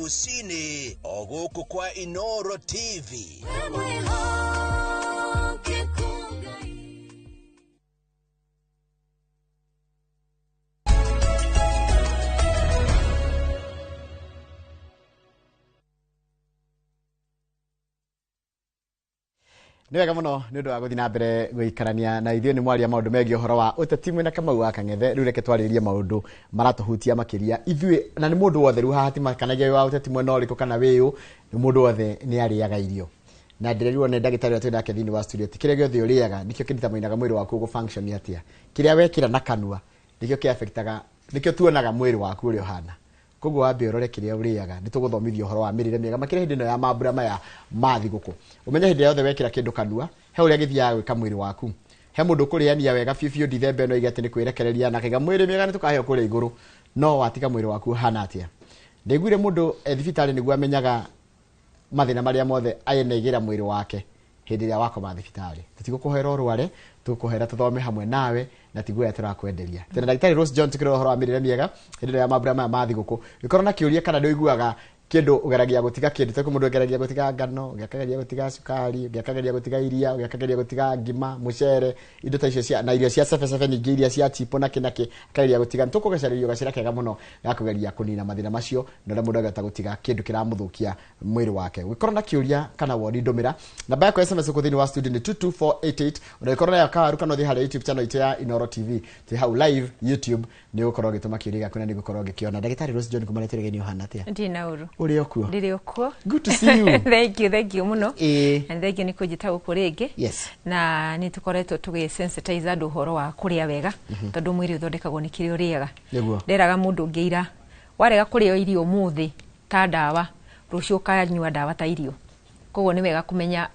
Rũcinĩ o gũkũ kwa Inoro TV. Nĩ wega mũno nĩ ũndũ wa gũthiĩ na mbere gũikarania na ithuĩ. Nĩ mwaria maũndũ megiĩ ũhoro wa ũteti mwĩna Kamau wa Kang'ethe. Rĩu reke twarĩrĩrie maũndũ maratũhutia makĩria ithuĩ, na nĩ mũndũ wothe. Rĩu haha hatimakanagia wĩ wa ũteti mwena ũrĩkũ kana wĩyũ, nĩ mũndũ wothe nĩ arĩaga irio. Na ndĩrerirwo nĩ ndagĩtarĩ ũrĩa twĩ nake thĩinĩ wa studio atĩ kĩrĩa gĩothe ũrĩaga nĩkĩo kĩdeterminaga mwĩrĩ waku ũgũ function atĩa. Kĩrĩa wekĩra na kanua nĩkĩo kĩaffectaga, nĩkĩo tuonaga mwĩrĩ waku ũrĩa ũhana. Koguo wambe ũrore kĩrĩa ũrĩaga. Nĩ tũgũthomithia ũhoro wa mĩrĩre mĩega, makĩria hĩndĩ ĩno ya mambura maya ma thigũkũ. Ũmenye hĩndĩ ĩrĩa yothe wekĩra kĩndũ kanua, he ũrĩa gĩthiaga gwĩka mwĩrĩ waku. He mũndũ ũkũrĩania wega biũ biũ Dithemba ĩno, oige atĩ nĩ kwĩrekereria na akaiga mwĩrĩ mĩega nĩ tũkaheo kũrĩa igũrũ, no watiga mwĩrĩ waku ũhana atĩa? Ndaiguire mũndũ e thibitarĩ nĩguo amenyaga mathĩna marĩa mothe ayenaigĩra mwĩrĩ wake hĩndĩ ĩrĩa wakoma thibitarĩ. Tũtigũkũhoera ũrware, tũgũkũhoera tũthome hamwe nawe, na tiguo ũrĩa tũrakwenderia. Tena ndagĩtarĩ Rose John tukĩrora ũhoro wa mĩrĩre mĩega hĩndĩ ĩrĩa ya mambura maya ma thigũkũ. Gĩkorwo na kĩũria kana nĩ ũiguaga kĩndũ ũgeragia gũtiga kĩndũ, ta mũndũ ũgeragia gũtiga ngano, ũngĩ akageria gũtiga cukari, ũngĩ akageria gũtiga iria, ũngĩ akageria gũtiga ngima, mũcere, indo ta icio cia na irio cia cebecebe, ningĩ iria cia chipo na kĩ na kĩ akageria gũtiga. Nĩ tũkũgecarĩrio gacĩra kega mũno ga kũgeria kũnina mathĩna macio na ũrĩa mũndũ angĩhota gũtiga kĩndũ kĩramũthũkia mwĩrĩ wake. Ũngĩkorwo na kĩũria kana woni, ndũmĩra namba yakwa ya SMS gũkũ thĩinĩ wa studio nĩ 22488. Ona ũngĩkorwo nayo kawaru, kana ũthiĩ harĩa YouTube channel itũ ya Inoro TV, twĩ hau live YouTube, nĩ ũgũkorwo ũgĩtũma kĩũria gĩaku na nĩ ngũkorwo ngĩkĩona. Ndagĩtarĩ Rose John, kuma retĩrĩgeni, ũhana atĩa? Ndina ũru. Ũrĩ o kuo? Ndĩrĩ o kuo. Good to see you. Thank you, thank you mũno. Ĩĩ. Na thank you nĩ kũnjĩta gũkũ rĩngĩ. Na nĩ tũkoretwo tũgĩ sensitize andũ ũhoro wa kũrĩa wega, tondũ mwĩrĩ ũthondekagwo nĩ kĩrĩa ũrĩaga. Nderaga mũndũ ũngĩ ira, warega kũrĩa irio ũmũthĩ ta ndawa, rũciũ ũkanyua ndawa ta irio. Koguo nĩ wega kũmenya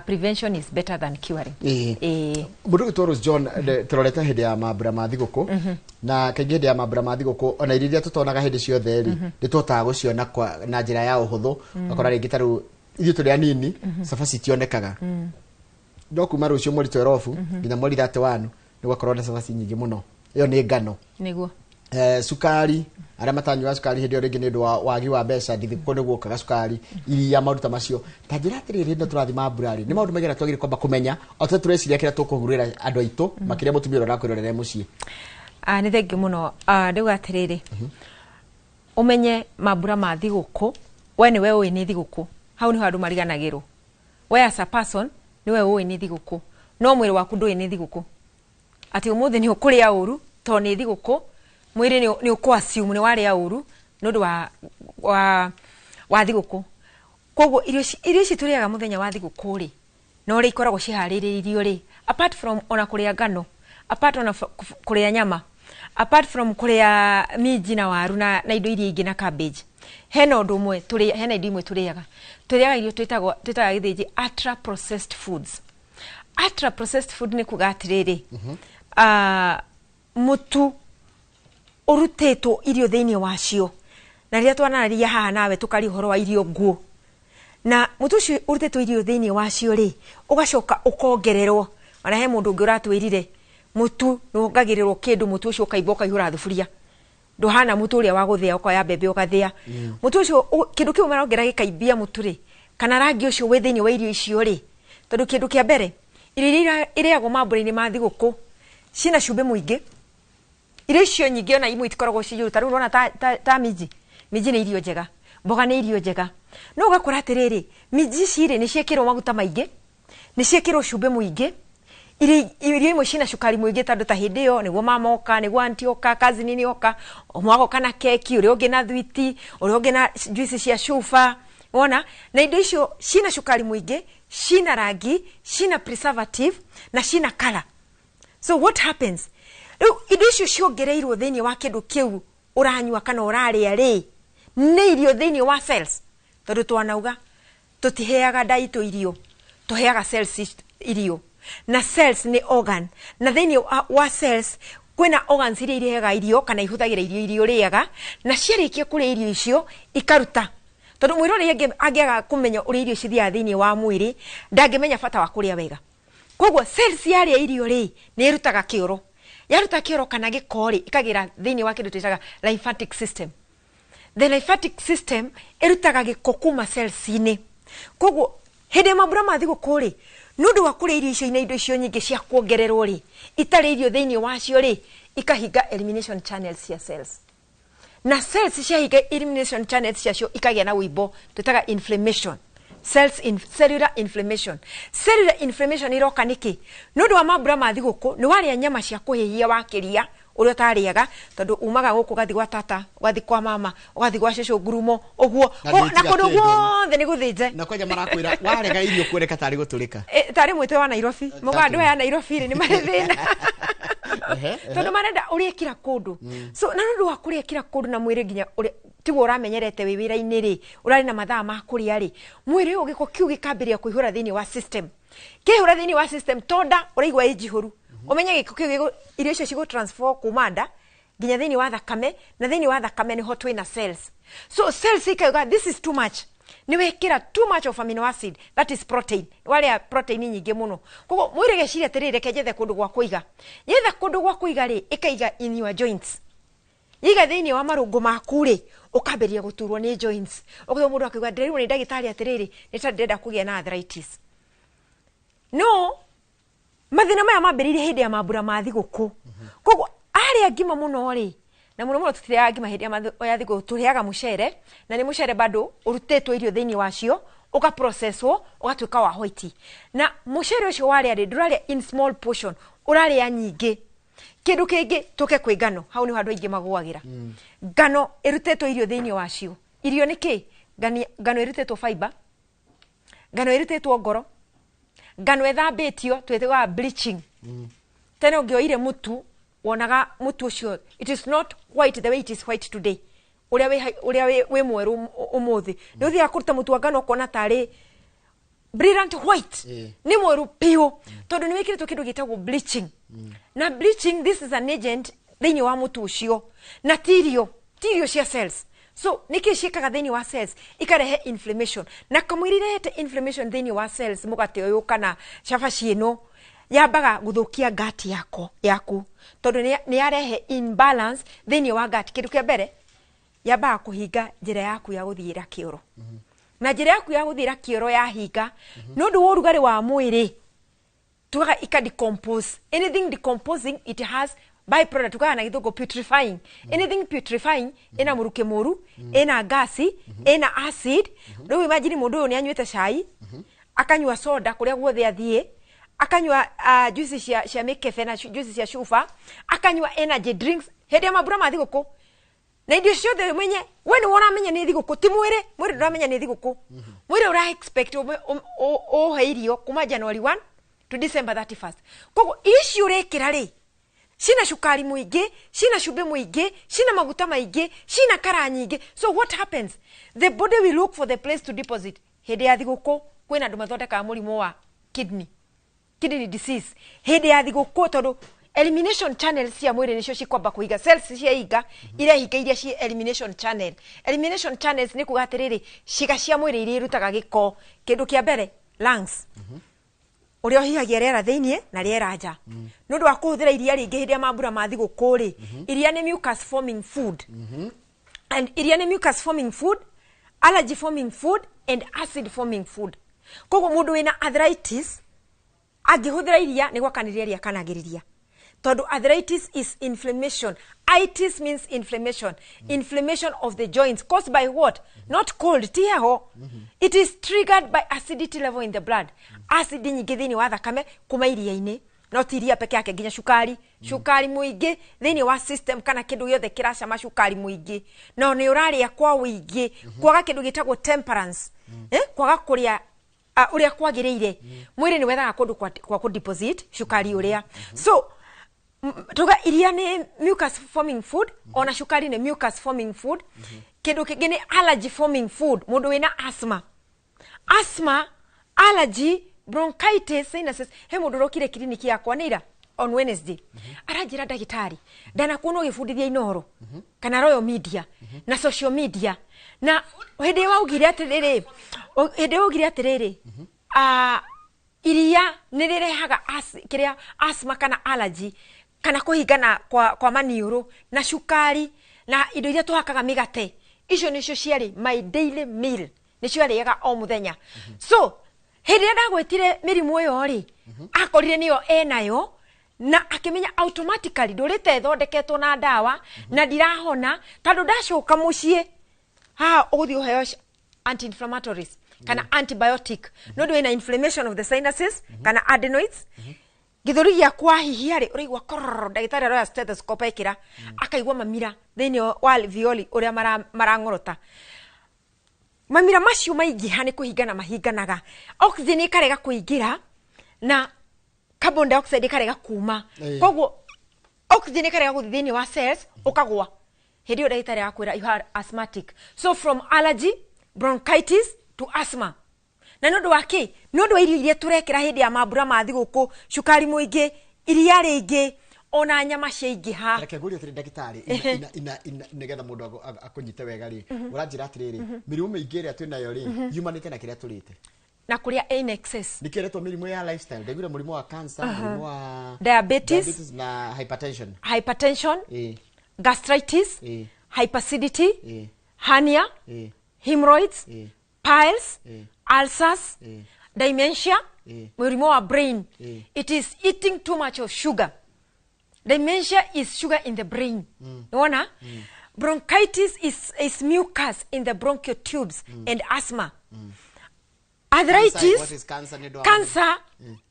prevention is better than curing. Ĩĩ. Mũndũ ũgĩtwo Rose John, tũrorete hĩndĩ ya mambura ma thigũkũ, na kaingĩ hĩndĩ ya mambura ma thigũkũ, ona irio iria tũtonaga hĩndĩ ciothe rĩ, nĩ tũhotaga gũciona na njĩra ya ũhũthũ. Ũgakora rĩngĩ ta rĩu ithuĩ tũrĩ anini, cabaci itionekaga, no kuma rũciũ mweri 12 nginya mweri 31 nĩ gũgakorwo na cabaci nyingĩ mũno. Ĩyo nĩ ngano. Cukari, arĩa matanyuaga cukari hĩndĩ ĩyo rĩngĩ nĩ ũndũ wa wagi wa mbeca, thigũkũ nĩ guokaga cukari, iria, maũndũ ta macio. Ta njĩra atĩrĩrĩ, hĩndĩ ĩno tũrathiĩ mambura rĩ, nĩ maũndũ maigana twagĩrĩire kwamba kũmenya o tũrĩa tũreciria kĩrĩa tũkũhurĩra andũ aitũ, makĩria mũtumia ũrĩa ũrakwĩrorera e mũciĩ? Nĩ thengiũ mũno. Ndauga atĩrĩrĩ, ũmenye mambura ma thigũkũ, we nĩwe ũĩ nĩ thigũkũ. Hau nĩho andũ mariganagĩrwo. We as a person nĩwe ũĩ nĩ thigũkũ, no mwĩrĩ waku ndũĩ nĩ thigũkũ, atĩ ũmũthĩ nĩ ũkũrĩa ũru tondũ nĩ thigũkũ. Mwĩrĩ nĩ ũkũ assume nĩ warĩa ũru nĩ ũndũ wa thigũkũ. Koguo irio ici tũrĩaga mũthenya wa thigũkũ rĩ, na ũrĩa ikoragwo ciharĩrĩirio rĩ, apart from ona kũrĩa ngano, apart ona kũrĩa nyama, apart from kũrĩa minji na waru na indo iria ingĩ na cabbage, hena ũndũ ũmwe tũrĩa, hena indo imwe tũrĩaga. Tũrĩaga irio twĩtaga gĩthĩnji ultra processed foods. Ultra processed food nĩ kuga atĩrĩrĩ, mũtu ũrutĩtwo irio thĩinĩ wacio. Na rĩrĩa twanararia haha nawe tũkaria ũhoro wa irio nguũ, na mũtu ũcio ũrutĩtwo irio thĩinĩ wacio rĩ, ũgacoka ũkongererwo. Ona he mũndũ ũngĩ ũratwĩrire mũtu nĩ wongagĩrĩrwo kĩndũ, mũtu ũcio ũkaimba ũkaihũra thuburia, ndũhana mũtu ũrĩa wa gũthĩa, ũkoya mbembe ũgathĩa. Mũtu ũcio kĩndũ kĩu marongerera gĩkaimbia mũtu rĩ, kana rangi ũcio wĩ thĩinĩ wa irio icio rĩ, tondũ kĩndũ kĩa mbere, irio iria irĩagwo mambura-inĩ ma thigũkũ ciĩna cumbĩ mũingĩ. Irio icio nyingĩ ona imwe itikoragwo ci njũru. Ta rĩu ũrona ta minji, minji nĩ irio njega, mboga nĩ irio njega, no ũgakora atĩrĩrĩ, minji ici rĩ, nĩ ciĩkĩrwo maguta maingĩ, nĩ ciĩkĩrwo cumbĩ mũingĩ, irio imwe cina cukari mũingĩ, tondũ ta hĩndĩ ĩyo nĩguo mama oka, nĩguo aunty oka, cousin nĩ oka, ũmwe agoka na keki, ũrĩa ũngĩ na thwiti, ũrĩa ũngĩ na juice cia cuba. Wona na indo icio cina cukari mũingĩ, cina rangi, cina preservative na cina color. So what happens rĩu, indo icio ciongereirwo thĩinĩ wa kĩndũ kĩu ũranyua kana ũrarĩa rĩ, nĩ irio thĩinĩ wa cells, tondũ twanauga tũtiheaga nda itũ irio, tũheaga cells irio, na cells nĩ organ, na thĩinĩ wa cells kwĩna organs iria irehaga irio kana ihũthagĩra irio iria ũrĩaga, na ciarĩkia kũrĩa irio icio ikaruta, tondũ mwĩrĩ ũrĩa angĩaga kũmenya ũrĩa irio cithiaga thĩinĩ wa mwĩrĩ, ndangĩmenya bata wa kũrĩa wega. Koguo cells yarĩa irio rĩ, nĩ ĩrutaga kĩoro. Yaruta kĩoro kana gĩko rĩ, ĩkagĩra thĩinĩ wa kĩndũ twĩtaga lymphatic system. The lymphatic system ĩrutaga gĩko kuma cells-inĩ. Koguo hĩndĩ ya mambura ma thigũkũ rĩ, nĩ ũndũ wa kũrĩa irio icio ina indo icio nyingĩ cia kuongererwo rĩ, itarĩ irio thĩinĩ wacio rĩ, ikahinga elimination channels cia cells, na cells ciahinga elimination channels ciacio ikagĩa na wĩimbo twĩtaga inflammation, cellular inflammation. Cellular inflammation iroka nĩkĩ? Nĩ ũndũ wa mambura ma thigũkũ, nĩ warĩa nyama cia kũhĩhia wakĩria ũrĩa ũtarĩaga, tondũ umaga gũkũ ũgathiĩ gwa tata, ũgathiĩ kwa mama, ũgathiĩ gwa cũcũ ngurumo ũguo. Na na ndwĩtiga kũndũ kĩndũ. Guothe nĩ gũthĩnje. Na kwanja marakwĩra warega irio kuoneka tarĩ gũtũrĩka. Tarĩ mwĩtwe wa Nairobi mũga andũ aya a Nairobi rĩ nĩ marĩ thĩna, tondũ marenda ũrĩe kila kũndũ. So na nĩ ũndũ wa kũrĩa kila kũndũ na mwĩrĩ nginya ũrĩa tiguo ũramenyerete wĩ wĩra-inĩ rĩ, ũrarĩ na mathaa ma kũrĩa rĩ, mwĩrĩ ũyũ gĩko kĩu gĩkambĩrĩria kũihũra thĩinĩ wa system. Kĩihũra thĩinĩ wa system, tonda ũraigua ĩ njihũru, ũmenye gĩko kĩu irio icio cigũ transfer kuma nda nginya thĩinĩ wa thakame, na thĩinĩ wa thakame nĩho twĩna cells. So cells ikauga, "This is too much." Nĩ wekĩra too much of amino acid, that is protein, warĩa protein nyingĩ mũno. Koguo mwĩrĩ geciria atĩrĩrĩ, reke njethe kũndũ gwa kũiga. Yetha kũndũ gwa kũiga rĩ, ĩkaiga in your joints. Yiga thĩinĩ wa marũngo maku rĩ, ũkambĩrĩria gũturwo nĩ joints. Ũkaigua mũndũ akauga, "Ndĩrerirwo nĩ ndagĩtarĩ atĩrĩrĩ, nĩ ta ndĩrenda kũgĩa na arthritis." No mathĩna maya mambĩrĩirie hĩndĩ ya mambura ma thigũkũ. Koguo arĩa ngima mũno rĩ, na mũno mũno tũtirĩaga ngima hĩndĩ ya ya thigũkũ, tũrĩaga mũcere, na nĩ mũcere bado ũrutĩtwo irio thĩinĩ wacio, ũgaprocesswo ũgatuĩka wa white. Na mũcere ũcio warĩa rĩ, ndũrarĩa in small portion, ũrarĩa nyingĩ. Kĩndũ kĩngĩ, tũke kwĩ ngano. Hau nĩho andũ aingĩ magũagĩra. Ngano ĩrutĩtwo irio thĩinĩ wacio. Irio nĩ kĩ? Ngano ĩrutĩtwo fiber, ngano ĩrutĩtwo ngoro, ngano ĩthambĩtio twĩtaga bleaching. Tene ũngĩoire mũtu, wonaga mũtu ũcio it is not white the way it is white today. Ũrĩa ũrĩa wĩ mwerũ ũmũthĩ, nĩ ũthiaga kũruta mũtu wa ngano ũkona tarĩ brilliant white. Nĩ mwerũ piũ, tondũ nĩ wĩkĩrĩtwo kĩndũ gĩtagwo bleaching. Na bleaching, this is an agent thĩinĩ wa mũtu ũcio, na ti irio cia cells. So nĩkĩ ciĩkaga thĩinĩ wa cells? Ikarehe inflammation. Na kamũira irehete inflammation thĩinĩ wa cells, mũgate ũyũ kana cabaci ĩno yambaga gũthũkia gut yaku, tondũ nĩ yarehe imbalance thĩinĩ wa gut. Kĩndũ kĩa mbere, yambaga kũhinga njĩra yaku ya gũthiĩra kĩoro. Na njĩra yaku ya gũthiĩra kĩoro yahinga, nĩ ũndũ wa ũrugarĩ wa mwĩrĩ, tugaga ika decompose. Anything decomposing, it has byproduct, tugaga na gĩthũngũ putrefying. Anything putrefying ĩna mũrukĩ mũru, ĩna gasi, ĩna acid. Rĩu imagine mũndũ ũyũ nĩ anyuĩte cai, akanyua soda kũrĩa guothe athiĩ, akanyua juice cia mĩkebe na juice cia cuba, akanyua energy drinks hĩndĩ ya mambura ma thigũkũ, na indo ciothe ũmenye we nĩ ũramenya nĩ thigũkũ, ti mwĩrĩ. Mwĩrĩ ndũramenya nĩ thigũkũ. Mwĩrĩ ũra expect ũhe irio kuma January 1 to December 31st. Koguo icio ũrekĩra rĩ, cina cukari mũingĩ, cina cumbĩ mũingĩ, cina maguta maingĩ, cina kara nyingĩ. So what happens? The body will look for the place to deposit. Hĩndĩ ya thigũkũ kwĩna andũ mathondekaga mũrimũ wa kidney disease hĩndĩ ya thigũkũ, tondũ elimination channel cia mwĩrĩ nĩcio cikwamba kũhinga. Cells ciahinga, irehinga iria ci elimination channel. Elimination channels nĩ kuga atĩrĩrĩ, ciĩga cia mwĩrĩ iria irutaga gĩko. Kĩndũ kĩa mbere, lungs, ũrĩa ũhihagia rĩera thĩiniĩ na rĩera nja. Nĩ ũndũ wa kũhũthĩra iria rĩingĩ hĩndĩ ya mambura ma thigũkũ rĩ, iria nĩ mucus forming food, and iria nĩ mucus forming food, allergy forming food and acid forming food. Koguo mũndũ wĩna arthritis angĩhũthĩra iria, nĩ gwakanĩrĩria rĩakanagĩrĩria, tondũ arthritis is inflammation. Itis means inflammation. Inflammation of the joints caused by what? Not cold, ti heho. It is triggered by acidity level in the blood, acid nyingĩ thĩinĩ wa thakame kuma iria-inĩ. No ti iria peke yake, nginya cukari, cukari mũingĩ thĩinĩ wa system, kana kĩndũ gĩothe kĩracama cukari mũingĩ no nĩ ũrarĩa kwa ũingĩ. Kwaga kĩndũ gĩtagwo temperance, kwaga kũrĩa ũrĩa kwagĩrĩire, mwĩrĩ nĩ wethaga kũndũ kwa kũ deposit cukari ũrĩa. So tuga iria nĩ mucus forming food, ona cukari nĩ mucus forming food. Kĩndũ kĩngĩ nĩ allergy forming food. Mũndũ wĩna asthma, asthma, allergy, bronchitis, sinuses. He mũndũ ũrokire kiriniki yakwa nĩ ira on Wednesday, aranjĩra, "Ndagĩtarĩ, ndanakuona ũgĩbundithia Inoro kana Royal Media na social media, na hĩndĩ ĩyo waugire atĩrĩrĩ, hĩndĩ ĩyo waugire atĩrĩrĩ, iria nĩ rĩrehaga kĩrĩa asthma kana allergy kana kũhingana kwa maniũrũ, na cukari na indo iria tũhakaga mĩgate Icio nĩcio ciarĩ my daily meal, nĩcio arĩaga o mũthenya. So hĩndĩ ĩrĩa ndagwĩtire mĩrimũ ĩyo rĩ, akorire nĩyo enayo na akĩmenya automatically ndũrĩte ĩthondeketwo na ndawa na ndirahona, tondũ ndacoka mũciĩ haha ũgũthiĩ ũheo anti-inflammatories kana antibiotic no ũndũ wĩna inflammation of the sinuses kana adenoids. Gĩthũri gĩaku wahihia rĩ, ũraigua kororo. Ndagĩtarĩ aroya stethoscope ekĩra, akaigua mamira thĩinĩ wa alveoli ũrĩa marang'orota. Mamira macio maingĩha nĩ kũhingana mahinganaga, oxygen ĩkarega kũingĩra na carbon dioxide ĩkarega kuma. Koguo oxygen ĩkarega gũthiĩ thĩinĩ wa cells, ũkagwa. Hĩndĩ ĩyo ndagĩtarĩ akwĩra you are asthmatic. So from allergy, bronchitis to asthma. Na nĩ ũndũ wa kĩ? Nĩ ũndũ wa irio iria tũrekĩra hĩndĩ ya mambura ma thigũkũ, cukari mũingĩ, iria rĩingĩ, ona nyama ciaingĩha. Reke ngũrie atĩrĩ, ndagĩtarĩ, ina nĩgetha mũndũ akũnyite wega rĩ, ũranjĩra atĩrĩrĩ, mĩrimũ mĩingĩ ĩrĩa twĩnayo rĩ, yumanĩte na kĩrĩa tũrĩte? Na kũrĩa in excess. Nĩkĩo ĩretwo mĩrimũ ya lifestyle. Ndaiguire mũrimũ wa cancer, mũrimũ wa diabetes, diabetes na hypertension. Hypertension, gastritis, hyperacidity, hernia, hemorrhoids, piles, ulcers, dementia, mũrimũ wa brain. It is eating too much of sugar. Dementia is sugar in the brain. Unaona? Bronchitis is mucus in the bronchial tubes and asthma. Arthritis. Cancer, what is cancer nĩ ũndũ wa Cancer,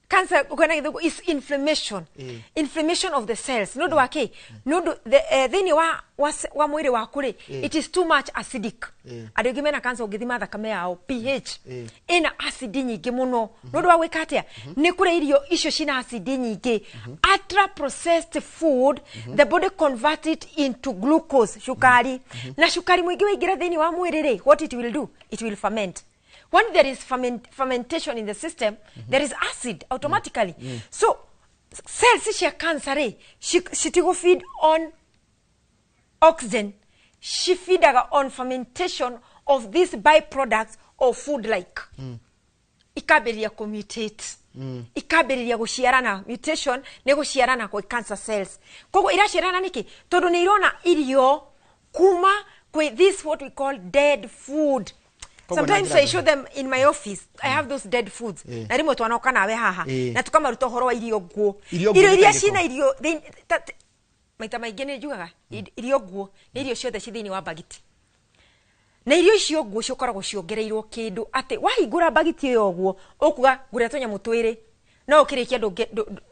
cancer kwena gĩthũngũ is inflammation. Inflammation of the cells. Nĩ ũndũ wa kĩ? Nĩ ũndũ thĩinĩ wa mwĩrĩ waku rĩ, it is too much acidic. Andũ aingĩ mena cancer, ũngĩthima thakame yao pH ĩna acid nyingĩ mũno. Nĩ ũndũ wa gwĩka atĩa? Nĩ kũrĩa irio icio cina acid nyingĩ, ultra processed food. The body convert it into glucose, cukari, na cukari mũingĩ waingĩra thĩinĩ wa mwĩrĩ rĩ, what it will do, it will ferment. When there is fermentation in the system, there is acid automatically. So cells cia cancer rĩ, citigũ feed on oxygen, she feedaga on fermentation of these byproducts of food, like ikambĩrĩria kũmutate, ikambĩrĩria gũciarana. Mutation nĩ gũciarana kwa cancer cells. Koguo iraciarana nĩkĩ? Tondũ nĩ irona irio kuma kwĩ this what we call dead food. Koguo Sometimes na I show them in my office, I have those dead foods, na rĩmwe twanoka nawe haha na tukamaruta ũhoro wa irio nguũ. Irio nguũ Irio nĩ iria ta irĩkũ? cina irio maita maingĩ nĩ njugaga irio nguũ nĩ irio ciothe ci thĩinĩ wa bagiti, na irio icio nguũ cikoragwo ciongereirwo kĩndũ atĩ wahingũra bagiti ĩyo ũguo ũkuga ngũrĩa tũnyamũ twĩrĩ, no ũkĩrĩkia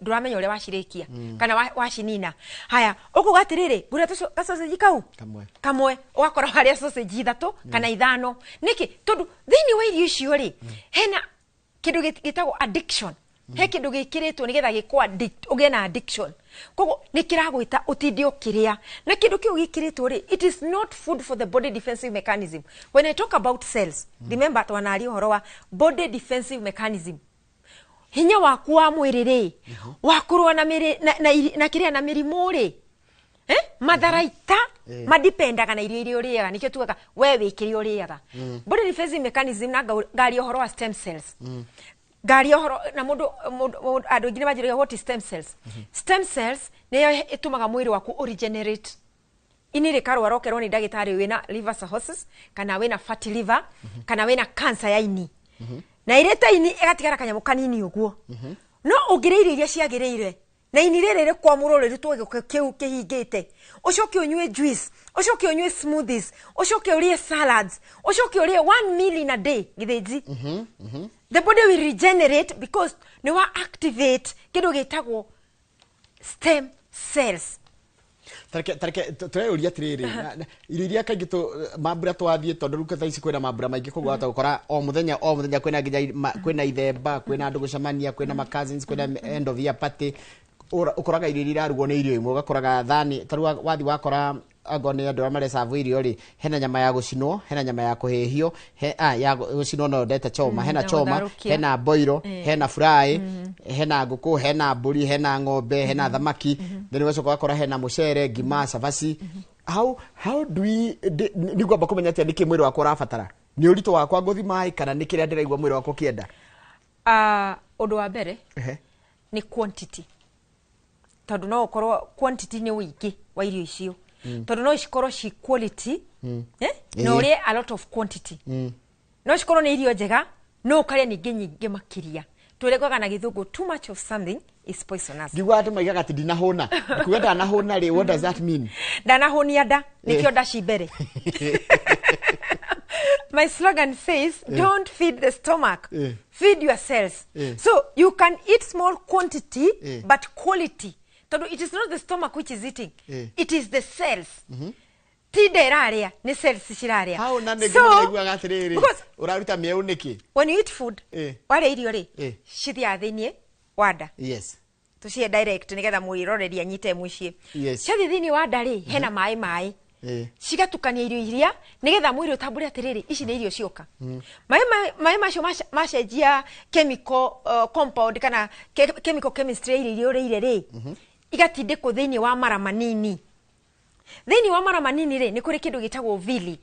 ndũramenya ũrĩa wacirĩkia kana wacinina. Haya, ũkuga atĩrĩrĩ, ngũrĩa gacocenji kau Kamwe. Kamwe, ũgakora harĩa sausage ithatũ kana ithano. Nĩkĩ? Tondũ thĩinĩ wa irio icio rĩ, hena kĩndũ gĩtagwo addiction. He kĩndũ gĩkĩrĩtwo nĩgetha gĩkũ addict, ũgĩe na addiction. Koguo nĩ kĩragwĩta ũtinde ũkĩrĩa, na kĩndũ kĩu gĩkĩrĩtwo rĩ, it is not food for the body defensive mechanism. When I talk about cells, remember twanaria ũhoro wa body defensive mechanism, hinya waku wa mwĩrĩ rĩ, wa kũrũa na mĩrĩ na kĩrĩa na mĩrimũ rĩ, matharaita madipendaga na irio iria ũrĩaga. Nĩkĩo tugaga we wĩ kĩrĩa ũrĩaga. Body defensive mechanism, na ngaria ũhoro wa stem cells, ngaria ũhoro na mũndũ andũ aingĩ nĩ manjĩraga, "What is stem cells?" Stem cells nĩyo ĩtũmaga mwĩrĩ waku ũregenerate. Ini rĩkarwara, ũkerwo nĩ ndagĩtarĩ wĩna liver cirrhosis kana wĩna fatty liver kana wĩna cancer ya ini, na ĩrĩte ini ĩgatigara kanyamũ kanini ũguo. No ũngĩrĩa irio iria ciagĩrĩire na ini rĩrĩ rĩkwamũrwo, rĩrutwo gĩko kĩu kĩhingĩte, ũcoke ũnyue juice, ũcoke ũnyue smoothies, ũcoke ũrĩe salads, ũcoke ũrĩe one meal in a day, gĩthĩnji, the body will regenerate because nĩ wa activate kĩndũ gĩtagwo stem cells. Tareke tũreyũria atĩrĩrĩ, irio iria kaingĩ mambura twathiĩ, tondũ rĩu thaa ici kwĩna mambura maingĩ, koguo wahota gũkora o mũthenya o mũthenya kwĩna nginya kwĩna ithemba, kwĩna andũ gũcemania, kwĩna ma cousins, kwĩna end of year party. Ũkoraga irio iria irarugwo nĩ irio imwe. Ũgakoraga thani ta rĩu wathiĩ wakora angorwo nĩ andũ arĩa marecabu irio rĩ, hena nyama ya gũcinwo, hena nyama ya kũhĩhio, ya gũcinwo no ndete choma, hena na choma, gũtharũkia. Hena boiro, hena fry, hena ngũkũ, hena mbũri, hena ng'ombe, hena thamaki. Then ũgacoka ũgakora hena mũcere, ngima, cabaci. How do we nĩ ngwamba kũmenya atĩa nĩkĩ mwĩrĩ wakwa ũrabatara? Nĩ ũritũ wakwa ngũthima kana nĩ kĩrĩa ndĩraigua mwĩrĩ wakwa ũkĩenda? Ũndũ wa mbere nĩ quantity, tondũ no ũkorwo quantity nĩ ũingĩ wa irio icio. Tondũ no cikorwo ci quality, eh? Na ũrĩe a lot of quantity. No cikorwo nĩ irio njega, no ũkarĩa ningĩ nyingĩ makĩria. Tũrĩgwaga na Gĩthũngũ, too much of something is poisonous. Ngiguaga andũ maigaga atĩ ndinahũna. Kuga ndanahũna rĩ, what does that mean? Ndanahũnia nda, nĩkĩo nda ci mbere. My slogan says, don't feed the stomach, feed your cells. So you can eat small quantity, but quality, tondũ it is not the stomach which is eating, it is the cells. Ti nda ĩrarĩa, nĩ cells cirarĩa. Hau na nĩ So, naiguaga atĩrĩrĩ, because ũraruta mĩeũ nĩkĩ? When you eat food, warĩa irio rĩ, cithiaga thĩiniĩ wa nda. Tũcihe direct nĩgetha mwĩroreri anyite mũciĩ. Ciathiĩ thĩiniĩ wa nda rĩ, hena maĩ maĩ, cigatukania irio iria nĩgetha mwĩrĩ ũtambũre atĩrĩrĩ, ici nĩ irio cioka. Maĩ macio macenjia chemical compound kana chemical chemistry ya irio iria ũrĩire rĩ, igatindĩkwo thĩiniĩ wa mara manini. Thĩiniĩ wa mara manini rĩ, nĩ kũrĩ kĩndũ gĩtagwo villi.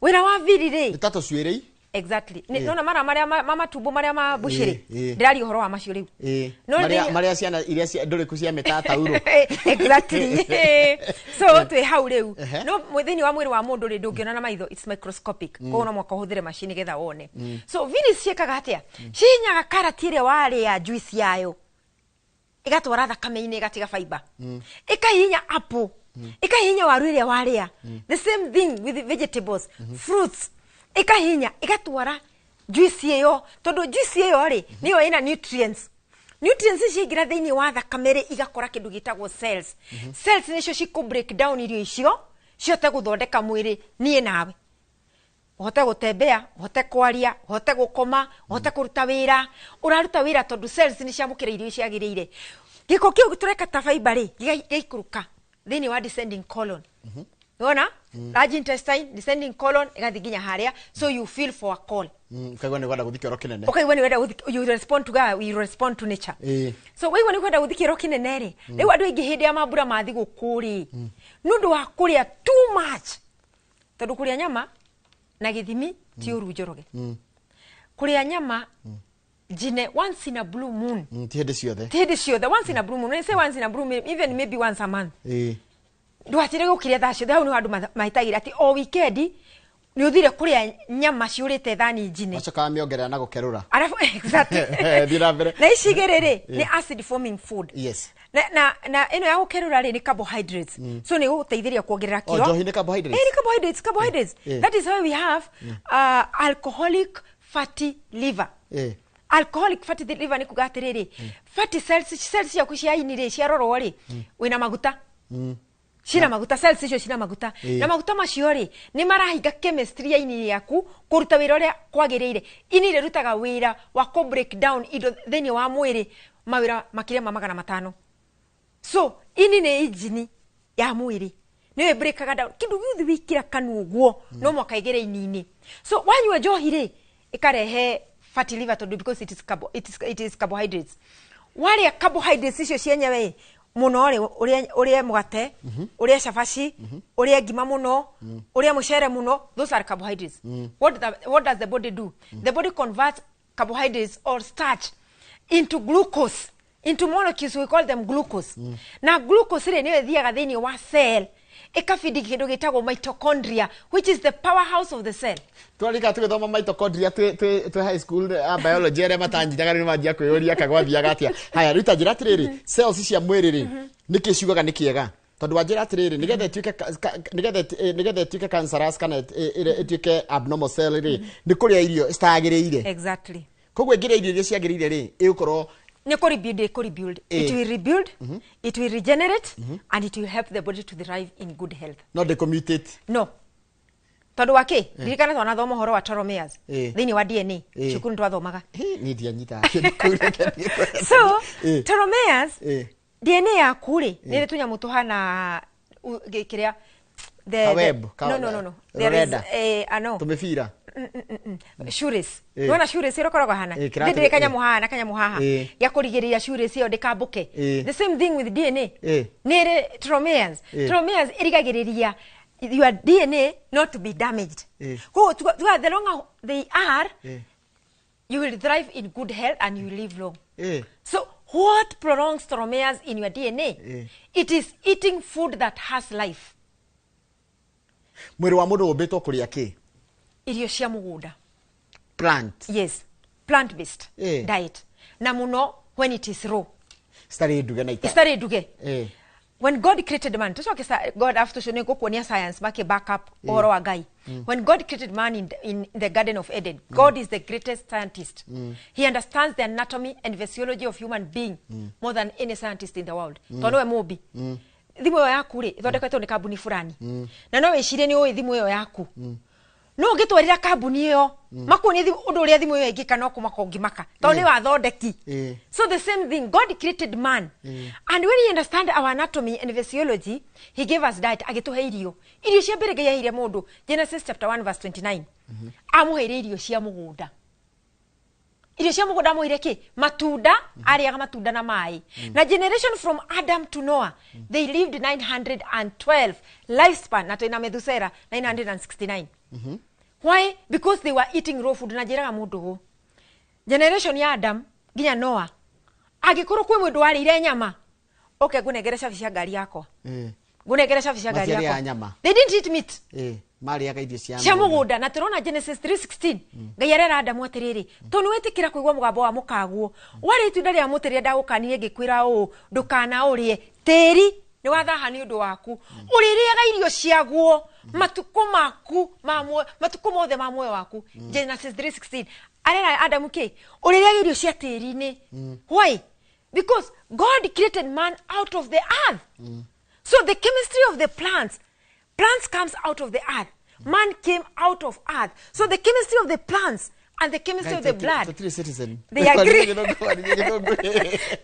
Wĩra wa villi rĩ, Nĩ ta tũcuĩrĩ. Exactly. Nona mara marĩa ma matumbo marĩa ma mbucĩrĩ, ndĩraria ũhoro wa macio rĩu. No Marĩa marĩa ciana iria ndũrĩku cia mĩtaa taurũ. Exactly. So twĩ hau rĩu. No thĩinĩ wa mwĩrĩ wa mũndũ rĩ, ndũngĩona na maitho, it's microscopic, koguo no mũhaka ũhũthĩre macini getha wone. So villi ciĩkaga atĩa? Cihinyaga karati ĩrĩa warĩa, juice yayo, ĩgatwara thakame-inĩ, ĩgatiga fiber. Ĩkahihinya apple, ĩkahihinya waru ĩrĩa warĩa. The same thing with the vegetables, fruits, ĩkahihinya ĩgatwara juice ĩyo, tondũ juice ĩyo rĩ, nĩyo ĩna nutrients. Nutrients ici ciaingĩra thĩinĩ wa thakame rĩ, igakora kĩndũ gĩtagwo cells. Cells nĩcio cikũ break down irio icio, cihote gũthondeka mwĩrĩ niĩ nawe ũhote gũtembea, ũhote kwaria, ũhote gũkoma, ũhote kũruta wĩra ũraruta wĩra, tondũ cells nĩ ciamũkĩra irio ciagĩrĩire. Gĩko kĩu tũreka ta fiber rĩ, gĩgaikũrũka thĩinĩ wa descending colon. Wona large intestine, descending colon, ĩgathiĩ nginya harĩa. So you feel for a call. Ũkaigua nĩ kwenda gũthiĩ kĩoro kĩnene. Ũkaigua nĩ wenda you respond to God, you respond to nature. So waigua nĩ kwenda gũthiĩ kĩoro kĩnene rĩ, rĩu andũ aingĩ hĩndĩ ya mambura ma thigũkũ rĩ, nĩ ũndũ wa kũrĩa too much, tondũ kũrĩa nyama na gĩthimi ti ũru, Njoroge. Kũrĩa nyama njine once in a blue moon. Ti hĩndĩ ciothe. Ti hĩndĩ ciothe, once in a blue moon. When I say once in a blue moon, even maybe once a month. Ndwatire gũkĩrĩa thaa ciothe. Hau nĩho andũ mahĩtagĩra atĩ o weekend nĩ ũthire kũrĩa nyama ciũrĩte thani njine. Macokaga mĩongerera na gũkerũra. Arabu, exactly. Thiĩ na mbere. Na ici igĩrĩ rĩ, nĩ acid forming food. Na ĩno ya gũkerũra rĩ, nĩ carbohydrates, so nĩ gũgũteithĩrĩria kuongerera O, kiro. njohi nĩ carbohydrates? Eh, nĩ carbohydrates, carbohydrates. That is why we have alcoholic fatty liver. Alcoholic fatty liver nĩ kuga atĩrĩrĩ, fatty cells, cells ciaku cia ini rĩ, ciarorwo rĩ, wĩna maguta, cina maguta, cells icio cina maguta. Na maguta macio rĩ, nĩ marahinga chemistry ya ini yaku kũruta wĩra ũrĩa kwagĩrĩire. Ini rĩrutaga wĩra wa kũ break down indo thĩinĩ wa mwĩrĩ, mawĩra makĩria ma 500. So ini nĩ injini ya mwĩrĩ, nĩyo ĩbreakaga down kĩndũ gĩothe wĩkĩra kanua ũguo, no mwaka ĩgere ini-inĩ. So wanyua njohi rĩ, ĩkarehe fatty liver, tondũ because it is carbohydrates. Warĩa carbohydrates icio cienyewe mũno rĩ, ũrĩe mũgate, ũrĩe cabaci, ũrĩe ngima mũno, ũrĩe mũcere mũno, those are carbohydrates. What does the body do? The body converts carbohydrates or starch into glucose, into molecules, we call them glucose. Na glucose rĩ, nĩyo ĩthiaga thĩinĩ wa cell, ĩkabidi kĩndũ gĩtagwo mitochondria, which is the powerhouse of the cell. Twarika tũgĩthoma mitochondria twĩ high school a biology, arĩa matanjitaga nĩ manjia kwĩyũria kagwathiaga atĩa. Haya, rĩu ta njĩra atĩrĩrĩ, cells cia mwĩrĩ rĩ, nĩkĩ ciugaga nĩ kĩega? Tondũ wanjĩra atĩrĩrĩ, nĩgetha ĩtuĩke cancerous kana ĩtuĩke abnormal cell rĩ, nĩ kũrĩa irio citagĩrĩire. Koguo ĩngĩrĩa irio iria ciagĩrĩire rĩ, ĩgũkorwo Nĩ kũ rebuild, ĩ kũ rebuild. It will rebuild, it will regenerate, and it will help the body to thrive in good health. No ndĩkũmutate? No, tondũ wa kĩ? Ririkana twanathoma ũhoro wa telomeres thĩinĩ wa DNA. Cukuru nĩ twathomaga. Niĩ ndianyitaga kĩndũ kĩu, reke thiĩ So telomeres, DNA yaku rĩ, nĩ ĩrĩ tũnyamũ tũhana kĩrĩa Kaweb, No, there is rũrenda. No. Tũmĩbira. Shoelace. Nĩwona shoelace ĩrĩa ũkoragwo hana Kĩratũ- ndĩrĩ kanyamũ haha na kanyamũ haha gĩa kũrigĩrĩria shoelace ĩyo ndĩkambũke. The same thing with DNA. Nĩ ĩrĩ telomeres. Telomeres ĩrigagĩrĩria your DNA not to be damaged. Koguo tuga the longer they are, you will thrive in good health and you will live long. So What prolongs telomeres in your DNA? It is eating food that has life. Mwĩrĩ wa mũndũ ũmbĩtwo kũrĩa kĩ? Irio cia mũgũnda. Plant. Yes, plant based diet, na muno when it is raw. Citarĩ nduge na ita. Citarĩ nduge. When God created man, tucoke God after ũcio nĩngũkuonia science make back up ũhoro wa Ngai. When God created man in the Garden of Eden, God is the greatest scientist. He understands the anatomy and physiology of human being more than any scientist in the world, tondũ nĩwe mũmbi. Thimũ ĩyo yaku rĩ, ĩthondeketwo nĩ kambuni fulani, na no wĩcirie nĩ ũĩ thimũ ĩyo yaku, no ũngĩtwarĩra kambuni ĩyo makuonie ũndũ ũrĩa thimũ ĩyo ĩngĩka, no kũmaka ũngĩmaka tondũ nĩ wathondeki. So the same thing, God created man, and when he understand our anatomy and physiology, he gave us diet, agĩtũhe irio. Irio cia mbere Ngai aheire mũndũ, Genesis chapter 1 verse 29, amũheire irio cia mũgũnda. Irio cia mũgũnda amũheire kĩ? Matunda. Arĩaga matunda na maĩ. Na generation from Adam to Noah, they lived 912 lifespan, na twĩna Methusela 969. Why? Because they were eating raw food. Na njĩraga mũndũ ũũ, generation ya Adam nginya Noah, angĩkorwo kwĩ mũndũ warĩire nyama, oke ngũnengere cabi cia ngari yakwa. Ngũnengere cabi cia ngari Matiarĩaga yakwa. nyama. They didn't eat meat. Marĩaga irio cia cia mũgũnda. Mũgũnda. Na tũrona Genesis 3:16, Ngai arera Adamu atĩrĩrĩ, tondũ nĩ wĩtĩkĩra kũigua mũgambo wa mũkaguo, warĩa itunda rĩa mũtĩ rĩrĩa ndagũkanirie ngĩkwĩra ũũ ndũkana ũrĩe, tĩri nĩ wathaha nĩ ũndũ waku, ũrĩrĩaga irio ciaguo matukũ maku ma muoyo, matukũ mothe ma muoyo waku. Genesis 3:16 arera Adamu kĩ? Ũrĩrĩaga irio cia tĩri-inĩ. Why? Because God created man out of the earth. So the chemistry of the plants, plants comes out of the earth. Man came out of earth. So the chemistry of the plants and the chemistry of the blood. Tũtirĩ Citizen. They agree. Arĩria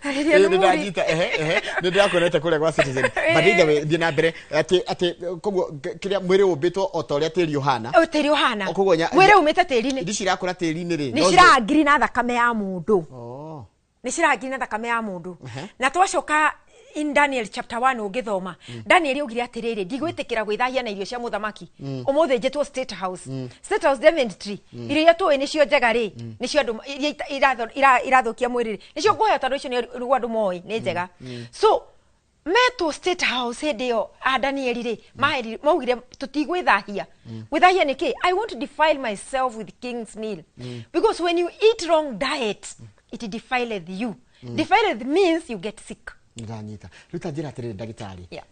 Nĩ nĩ mũri. ndanyita, ehe, ehe, nĩ ndĩrakuonete kũrĩa gwa Citizen. But either way, thiĩ na mbere atĩ koguo kĩrĩa mwĩrĩ ũmbĩtwo o ta ũrĩa tĩri ũhana. O tĩri ũhana. Koguo Mwĩrĩ umĩte tĩri-inĩ. Irio cirakũra tĩri-inĩ rĩ, Nĩ no cirangiri na thakame ya mũndũ. Oh. Nĩ cirangiri na thakame ya mũndũ. Na twacoka in Daniel chapter 1, ũngĩthoma, Daniel augire atĩrĩrĩ, ndigwĩtĩkĩra gwĩthahia na irio cia mũthamaki. Ũmũthĩ njĩtwo State House, State House Daventry, irio iria tũĩ nĩcio njega rĩ, nĩcio andũ iria irathũkia mwĩrĩ rĩ, nĩcio ngũheo, tondũ icio nĩguo andũ moĩ nĩ njega. So metwo State House hĩndĩ ĩyo a Danieli rĩ, maugire tũtigwĩthahia. Gwĩthahia nĩ kĩ? I want to defile myself with king's meal, because when you eat wrong diet, it defileth you. Defileth means you get sick. Ndanyita. Rĩu ta njĩra atĩrĩrĩ, ndagĩtarĩ. Yeah.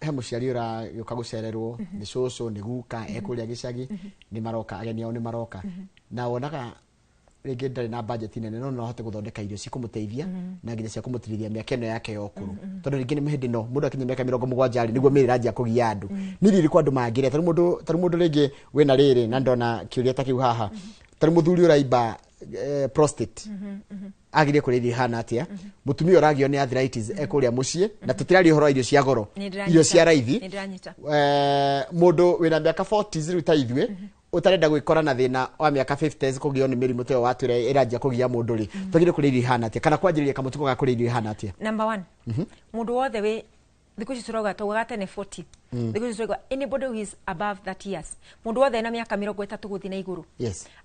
He mũciari ũragĩũka gũcererwo nĩ cũcũ, nĩ guka ekũrĩa gĩcagi, nĩ maroka, ageni ao nĩ maroka, na wonaga rĩngĩ ndarĩ na budget nene, no no ahote gũthondeka irio cikũmũteithia na nginya cia kũmũtirithia mĩaka ĩno yake ya ũkũrũ, tondũ rĩngĩ nĩ hĩndĩ no mũndũ akinya mĩaka 70 rĩ, nĩguo mĩrĩ ĩranjia kũgia andũ. Nĩ irio irĩkũ andũ mangĩrĩa? Tarĩu mũndũ rĩngĩ wĩna rĩrĩ, na ndona kĩũria ta kĩu haha, tarĩu mũthuri ũraimba prostate agĩrĩire kũrĩa irio ihana atĩa? Mũtumia ũragio nĩ arthritis ekũrĩa mũciĩ, na tũtiraria ũhoro wa irio cia goro, Nĩ ndĩranyita. irio cia raithi. Nĩ ndĩranyita. Mũndũ wĩna mĩaka 40s rĩu ta ithuĩ, ũtarenda gwĩkora na thĩna wa mĩaka 50s kũgĩo nĩ mĩrimũ ta ĩyo watwĩra ĩranjia kũgia mũndũ rĩ, twagĩrĩire kũrĩa irio ihana atĩa, kana kwanjĩrĩria kamũtugo ga kũrĩa irio ihana atĩa? Number one, mũndũ wothe wĩ thikũ ici tũrauga, taugaga tene 40, thikũ ici tũrauga anybody who is above 30 years, mũndũ wothe na mĩaka 30 gũthiĩ na igũrũ,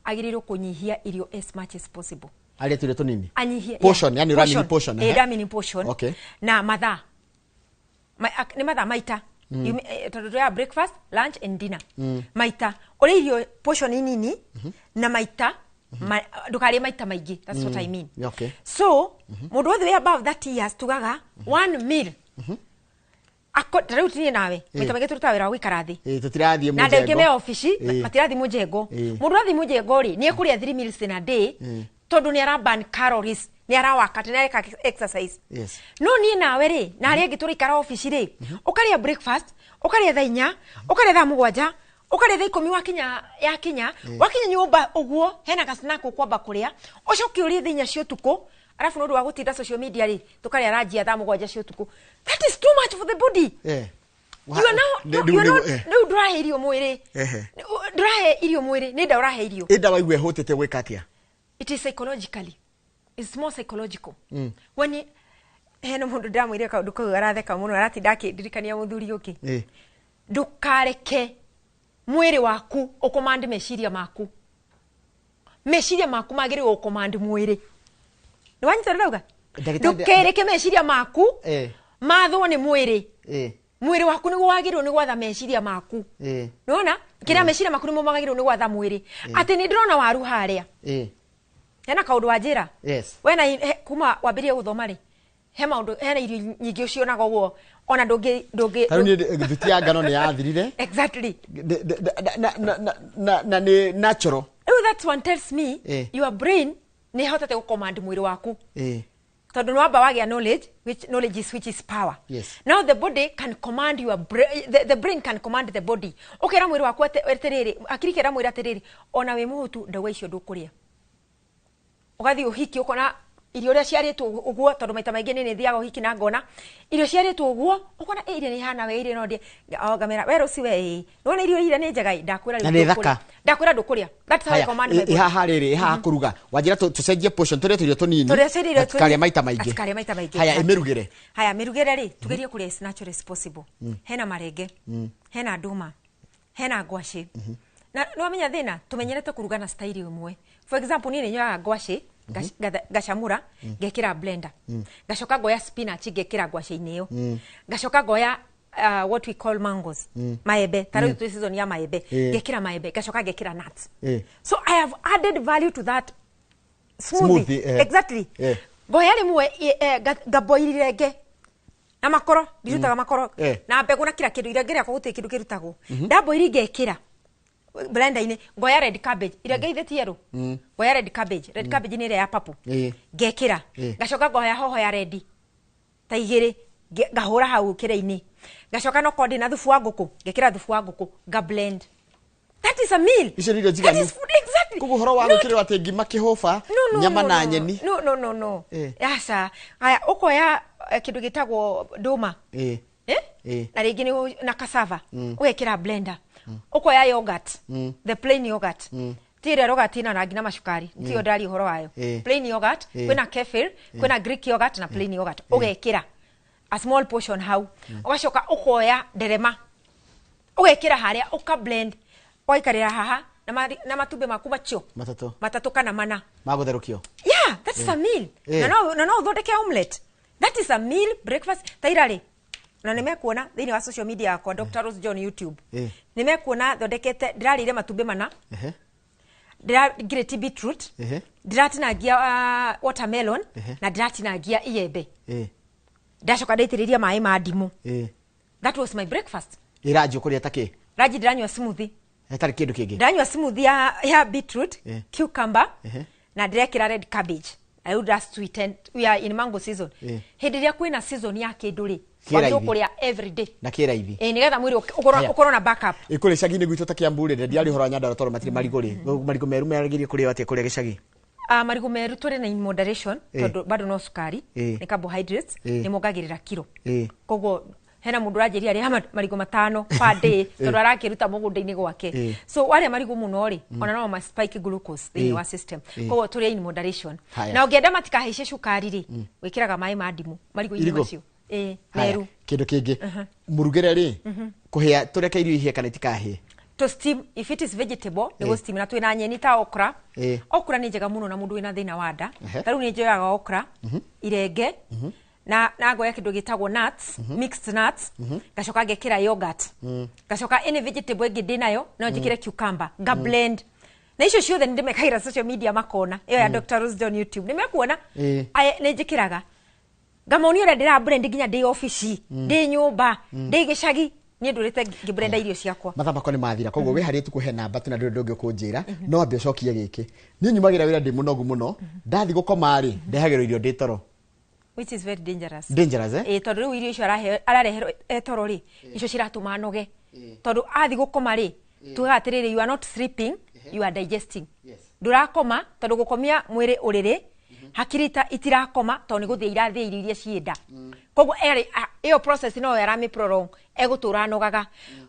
agĩrĩirwo kũnyihia irio as much as possible. Arĩa tũirio tũnini. Anyihie. Portion, yani ũramini portion, ehe. Ndamini portion. Na mathaa nĩ mathaa maita. Tondũ tũrĩaga breakfast, lunch and dinner. Maita ũrĩa irio portion nini na maita ndũkarĩe maita maingĩ, that's what I mean. So mũndũ wothe wĩ above 30 years, tugaga one meal. Ta rĩu tinie nawe, maita maingĩ tũrutaga wĩra wa gũikara thĩ Tũtirathiĩ na andũ aingĩ mũjengo. me obici matirathiĩ mũjengo. Mũndũ athiĩ mũjengo rĩ, nĩ ekũrĩa 3 meals in a day, tondũ nĩ ara burn calories, nĩ arawaka, nĩ areka exercise. No niĩ nawe rĩ, na arĩa angĩ tũraikara obici rĩ, ũkarĩa breakfast, ũkarĩa thaa 4, ũkarĩa thaa 7, ũkarĩa thaa 10 wakinya yakinya, wakinya nyũmba ũguo hena ga snack ũkwamba kũrĩa, ũcoke ũrĩe thaa 4 cia ũtukũ, arabu nĩ ũndũ wa gũtinda social media rĩ, tũkarĩa ranji ya thaa 7 cia ũtukũ. That is too much for the body. You are now, you are not, rĩu ndũrahe irio mwĩrĩ. Ndũrahe irio mwĩrĩ, nĩ nda ũrahe irio. Ĩnda waigua ĩhũtĩte gwĩka atĩa? It is psychologically, it's more psychological. When you, hena mũndũ ndĩramwĩrire kaũndũ kau aratheka mũno, aratinda akĩndirikania mũthuri ũngĩ. Ndũkareke mwĩrĩ waku ũcommand meciria maku. Meciria maku magĩrĩirwo gũcommand mwĩrĩ. Nĩ wanyita ũrĩa ndauga? Ndagĩtarĩ- Ndũkereke meciria maku Eh. mathwo nĩ mwĩrĩ. Eh. Mwĩrĩ waku nĩguo wagĩrĩirwo nĩ gwatha meciria maku. Eh. Nĩwona kĩrĩa meciria maku nĩmo magĩrĩirwo nĩ gwatha mwĩrĩ. Atĩ nĩ ndĩrona waru harĩa. Eh. Hena kaũndũ wanjĩra. Yes. Wena kuma wambĩrĩrie gũthoma rĩ, he maũndũ, hena irio nyingĩ ũcionaga ũguo ona ndũngĩ ndũngĩ Ta rĩu niĩ thuti ya ngano nĩ yathirire. Exactly. Na nĩ natural. Rĩu that one tells me Eh. your brain nĩ ĩhotete gũcommand mwĩrĩ waku. Eh. Tondũ nĩ wamba wagĩa knowledge, which knowledge is which is power. Yes. Now the body can command your brain, the brain can command the body. Ũkera mwĩrĩ waku atĩrĩrĩ, akiri kera mwĩrĩ atĩrĩrĩ, ona wĩ mũhũtu ndauga icio ndũkũrĩa. Ũgathiĩ ũhiki ũkona irio ũrĩa ciarĩtwo ũguo, tondũ maita maingĩ nĩ thiaga ũhiki na ngona irio ciarĩtwo ũguo, ũkona ĩ irio nĩ ihana we irio no ndĩe. O, ngamera we rũci we ĩ nĩwona irio iria nĩ njega ĩ, ndakwĩra rĩu Na nĩ ndũkũrĩa. thaka. Ndakwĩra ndũkũrĩa. That's how I Haya, command my body. haha rĩrĩ, haha kũruga wanjĩra tũcenjie portion, tũrĩe tũirio tũnini, Tũrĩa tũrĩ irio na tũkarĩa maita maingĩ. Tũkarĩa maita maingĩ. Haya, ĩmĩrugĩre. Haya, mĩrugĩre rĩ, tugerie kũrĩa as natural as possible. Hena marenge, hena ndũma, hena ngwacĩ. Na nĩwamenya thĩna, tũmenyerete kũruga na style ĩmwe. For example, niĩ nĩ nyoyaga ngwacĩ, ngacamũra, ngekĩra blender, ngacoka ngoya spinach ngekĩra ngwacĩ-inĩ ĩyo, ngacoka ngoya what we call mangoes, maembe, ta rĩu twĩ season ya maembe, ngekĩra maembe, ngacoka ngekĩra nuts. So I have added value to that smoothie. Smoothie, eh. Exactly. Ngoya rĩmwe ngaboil irenge na makoro, ndirutaga makoro na mbegũ na kila kĩndũ, irenge rĩakwa gũtirĩ kĩndũ kĩrutagwo. Ndaboil ngekĩra blender-inĩ, ngoya red cabbage, irenge ithe ti yerũ, ngoya red cabbage, red cabbage nĩ ĩrĩa ya purple, ngekĩra, ngacoka ngoya hoho ya red ta igĩrĩ, ngahũra hau kĩrĩa-inĩ, ngacoka no korwo ndĩna thubu wa ngũkũ, ngekĩra thubu wa ngũkũ, nga blend. That is a meal. Icio nĩ irio That njiganu. is food, exactly. Koguo ũhoro wa gwĩkĩrĩrwo atĩ ngima kĩhũba, No, no, nyama no, na no. nyeni. No, no, no, no. Aca. Haya, ũkoya kĩndũ gĩtagwo ndũma. Eh? Na rĩngĩ nĩ na cassava. Ũgekĩra blender. Ũkoya yogurt. The plain yogurt. Ti ĩrĩa yogurt ĩna rangi na macukari. Tiyo ndaria ũhoro wayo. Plain yogurt, kwĩna kefir, kwĩna Greek yogurt na plain yogurt. Ũgekĩra a small portion hau. Ũgacoka ũkoya nderema. Ũgekĩra harĩa, ũka blend. Ũgaikarĩra haha na matumbĩ maku macio. Matatũ. Matatũ kana mana. Magũtherũkio. Yeah, that is a meal. Na no ũthondeke omelette. That is a meal breakfast. Ta ira rĩ, na nĩ mekuona thĩinĩ wa social media yakwa, Dr. Rose John YouTube. Nĩ mekuona thondekete, ndĩrarĩire matumbĩ mana, ndĩra grate beetroot, ndĩratinangia watermelon, na ndĩratinangia iembe. Ndacoka ndaitĩrĩria maĩ ma ndimũ. That was my breakfast. Ĩranji ũkũrĩa ta kĩ? Ranji ndĩranyua smoothie. Ĩtarĩ kĩndũ kĩngĩ. Ndĩranyua smoothie ya beetroot, cucumber, na ndĩrekĩra red cabbage. Na rĩu ndĩra sweeten. We are in mango season. Hĩndĩ ĩrĩa kwĩna season ya kĩndũ rĩ, Kĩ wagĩrĩirwo raithi. kũrĩa every day. Na kĩ raithi. Ĩ, nĩgetha mwĩrĩ ũkorwo Haya. ũkorwo na backup. Ĩ, kũrĩa icagi-inĩ gwitũ ta Kiambu rĩ, ndiarĩ ũhoro wa Nyandarua tondũ matirĩ marigũ rĩ, marigũ meru meragĩrie kũrĩo atĩa kũrĩa gĩcagi? Marigũ meru tũrĩ na in moderation, tondũ bado no cukari, nĩ carbohydrates, nĩ mongagĩrĩra kiro. Koguo hena mũndũ ũranjĩria arĩa marigũ 5 per day, tondũ arakĩruta mũgũnda-inĩ gwake. So warĩa marigũ mũno rĩ, ona no ma spike glucose thĩinĩ wa system. Koguo tũrĩe in moderation. Haya. Na ũngĩenda matikahaice cukari rĩ, wĩkĩraga maĩ ma ndimũ marigũ-inĩ Irigũ? macio. Ĩ, Haya, meru. kĩndũ kĩngĩ, mũrugĩre rĩ, kũhĩa tũreke irio ihĩe kana itikahĩe? To steam if it is vegetable, nĩ steam. Na twĩna nyeni ta okra. Okra nĩ njega mũno na mũndũ wĩna thĩna wa nda. Ta rĩu nĩ njoyaga okra, irenge, na ngoya kĩndũ gĩtagwo nuts, mixed nuts, ngacoka ngekĩra yogurt, ngacoka any vegetable ĩngĩ ndĩnayo no njĩkĩre cucumber, nga blend. Na icio ciothe nĩ ndĩmekagĩra social media makona, ĩyo ya Dr. Rose John YouTube nĩ mekuona. Aya, nĩ njĩkĩraga ngamonia ũrĩa ndĩra blend nginya ndĩ obici, ndĩ nyũmba, ndĩ gĩcagi, niĩ ndũrĩte ngĩblenda irio ciakwa. Mathaa makwa nĩ mathira, koguo wĩ harĩa tukũhe namba tu na ndũrĩ ũndũ ũngĩ ũkũnjĩra no ambe ũcokie gĩkĩ. Niĩ nyumagĩra wĩra ndĩ mũnogu mũno, ndathi gũkoma rĩ, ndehagĩrwo irio ndĩ toro. Which is very dangerous. Dangerous, eh? Ĩ, tondũ rĩu irio icio arareherwo etoro rĩ, icio ciratũma anoge, tondũ athi gũkoma rĩ, tugaga atĩrĩrĩ, you are not sleeping, you are digesting. Ndũrakoma, tondũ gũkomia mwĩrĩ ũrĩrĩ, hakiri ta itirakoma, tondũ nĩ gũthĩa irathĩa irio iria cienda. Koguo erĩ ĩyo process no yo aramĩ prolong, egũtũra anogaga.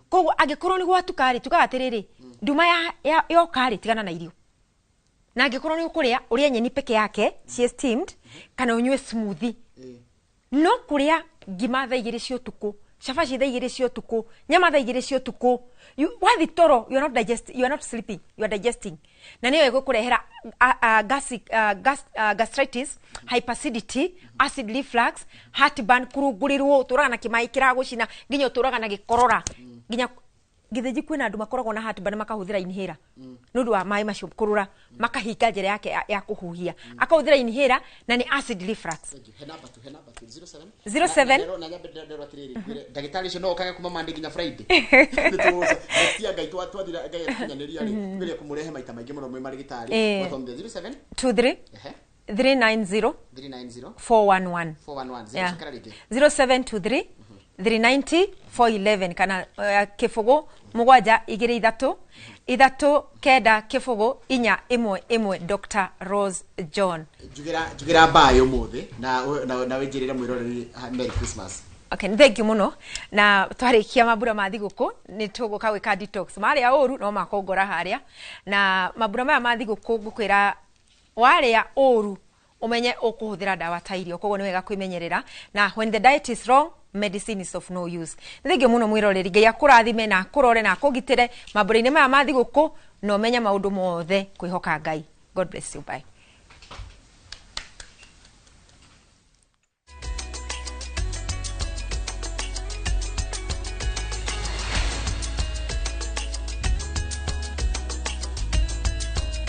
Koguo angĩkorwo nĩ gwatuka rĩ, tugaga atĩrĩrĩ, nduma yoka rĩ, tigana na irio. Na angĩkorwo nĩ ũkũrĩa, ũrĩe nyeni peke yake ciĩ steamed, kana ũnyue smoothie. No kũrĩa ngima thaa 2 cia ũtukũ, cabaci thaa 2 cia ũtukũ, nyama thaa 2 cia ũtukũ, wathi toro, you are not digest, you are not sleeping, you are digesting, na nĩyo ĩgũkũrehera gastritis, hyperacidity, acid reflux, heartburn, kurungũrĩrwo, ũtũraga na kĩmaĩ kĩragũcina nginya ũtũraga na gĩkorora, nginya gĩthĩnji kwĩna andũ makoragwo na heartburn makahũthĩra inhaler nĩ ũndũ wa maĩ macio kũrũra, makahinga njĩra yake ya kũhuhia, akahũthĩra inhaler na nĩ acid reflux. He namba tu, he namba tu, 07. 07. Na nyambe nderwo atiriri, ngwĩre ndagĩtarĩ ũcio no okage kuma Monday nginya Friday. Nĩtũgũca next year, Ngai twathira, Ngai akinyanĩria rĩ, tugerie kũmũrehe maita maingĩ mũno mwĩ marĩgĩtarĩ. Wathomithia 07. 23. 390. 390. 411. 411. Yeah. Cokera rĩngĩ. 0723 390 411 kana 0 7 2 3 3 9 0 4 1 1, Dr Rose John. Njugĩra mbaĩ ũmũthĩ na wĩnjĩrĩre mwĩroreri Merry Christmas. Okay, thank you muno. Na twarĩkia mambura ma thigũkũ nĩ tũgũka gwĩka detox marĩa ũru no makongora harĩa, na mambura maya ma thigũkũ ngũkwĩra warĩa ũru ũmenye ũkũhũthĩra ndawa ta irio, koguo nĩ wega kwĩmenyerera, na when the diet is wrong, medicine is of no use. Nĩ thengiũ mũno mwĩroreri, Ngai akũrathime na akũrore na akũgitĩre mambura-inĩ maya ma thigũkũ, na ũmenye maũndũ mothe kwĩhoka Ngai. God bless you, bye.